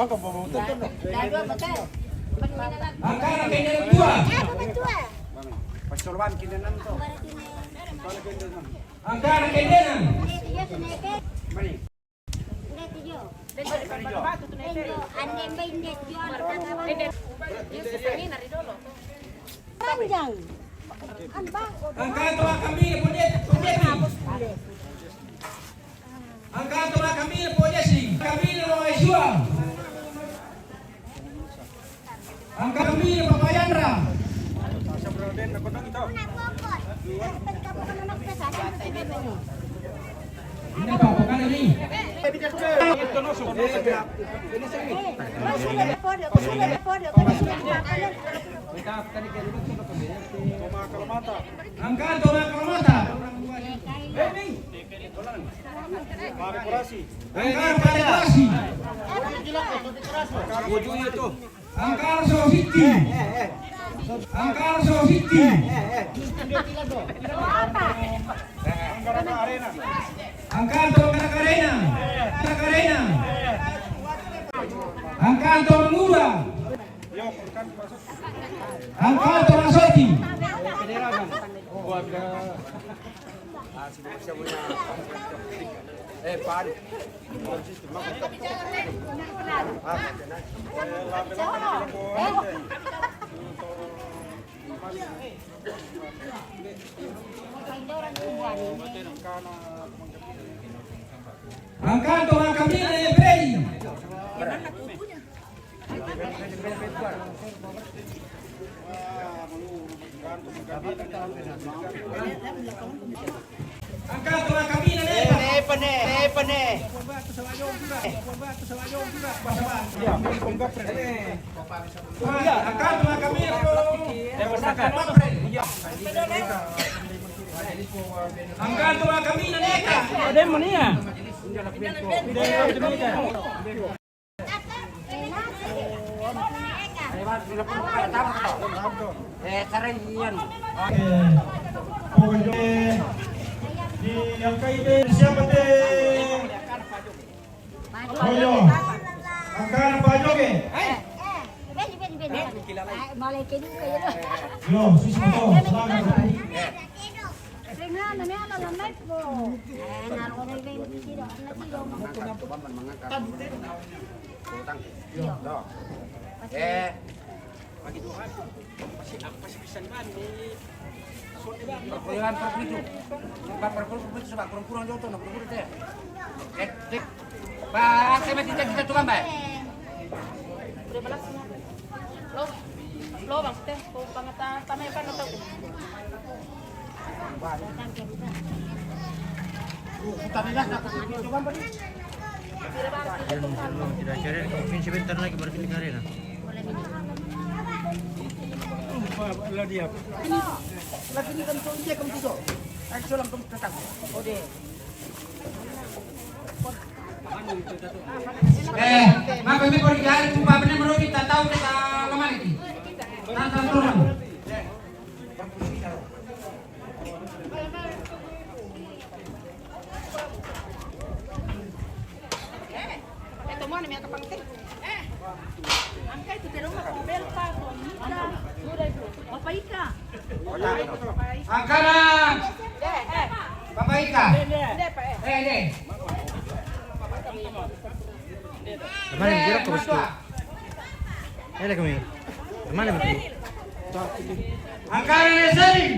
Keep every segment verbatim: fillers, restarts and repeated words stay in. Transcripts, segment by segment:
Angkana kendenan dua. Angkana kendenan. Panjang. Angkana to makamina po Jesi. Angkana to makamina po Jesi. Kamina lo Aisua. Angkana kamina Papa Yandra. Ini apa, bukan ini? Angkana to makamata. Angkana pale kurasi. Angkana so siti. Angkana so siti. Angkana to Angkana Karena. Angkana Karena. Angkana to Mangura. Angkana to Masoti. Angkana to makamina Ebrei. Angkana to makamina Nepa. Nepa ne, Nepa ne. Angkana to makamina Nepa. Angkana to makamina Nepa. Ada yang mana ya? Eh, sarai iyan. Eh, pokoknya, eh, di yang kaibe siapa te? Oyo. Angkana Pajoge. Eh, eh, beli, beli, beli. Ay, malay kayo kayo. Yo, sisi mo to. Selamat. Eh, perkuliahan perkulitu. Bukan perkulitu, coba kurang-kurang joto, nak kurang-kurang teh. Eh, tik. Ba, saya mati jadi satu gambar. Udah balas semua. Lo, lo bang, teh, kau pangata, tanah apa nggak tahu. Kita lihat, nak kurang-kurang coba beri. Tidak, tidak, sebentar lagi baru ini karena. Lagi ini kan tuh dia kan tuh. Ayo, sulang tuh datang. Oh, deh. Eh, maka ini pergi hari tu, apa ni, merugi, tak tahu kita kemana ni. Tak tahu turun. Eh, tomua na minha kapangte. Eh, angkai tu te roma ko belpa, ko mita, papaika. Angkana. Eh, eh. Papaika. Nde pa, eh. Eh, nde. Hermano, mira cómo está. Ele comigo. Hermano, me. Angkana ne Selim.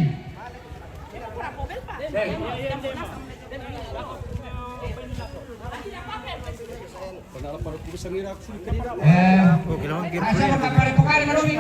Eh, asama kapare pokare marobi